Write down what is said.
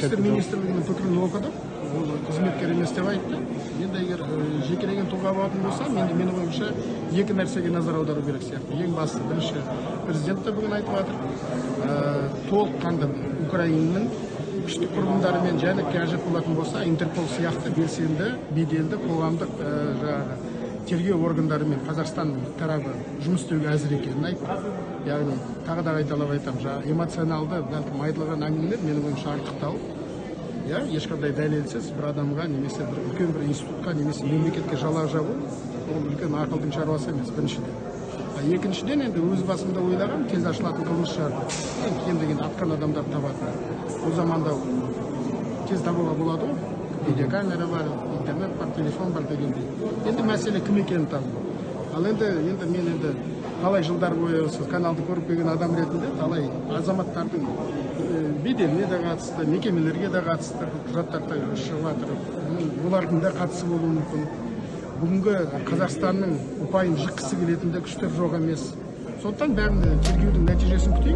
Ішкі істер министрлігінің пікірін оқыдым. Ол қызметкер емес деп айтты. Енді егер жекелеген тұлға болатын болса, менің ойымша, екі нәрсеге назар аудару керек сияқты. Ең бастысы, бірінші, президент те бүгін айтып жатыр, толыққанды Украинаның күштік құрылымдарымен және қажет болатын болса, Интерпол сияқты белсенді, беделді қоғамдық жаңағы тергеу органдарымен Қазақстан тарабы жұмыс істеуге әзір екенін айтты. Яғни тағы да қайталап айтамын, жаңағы эмоционалды, бәлкім, айтылған әңгімелер, менің ойымша, артықтау, иә. Ешқандай дәлелсіз бір адамға немесе бір үлкен бір институтқа немесе мемлекетке жала жабу — ол үлкен ақылдың шаруасы емес, біріншіден. А екіншіден, енді өз басымда ойлағанмын, тез ашылатын қылмыс шығар деп. Енді кем дегенде атқан адамдарды табатын. Бұл заманда тез табуға болады ғой: видеокамера бар, интернет бар, телефон бар дегендей. Енді мәселе кім екенін табу. Ал енді мен енді талай жылдар бойы осы каналды көріп келген адам ретінде талай азаматтардың беделіне де қатысты, мекемелерге де қатысты құжаттар да шығып жатыр. Олардың да қатысы болуы мүмкін. Бүгінгі Қазақстанның ұпайын жыққысы келетін де күштер жоқ емес. Сондықтан бәрін де тергеудің нәтижесін күтейік.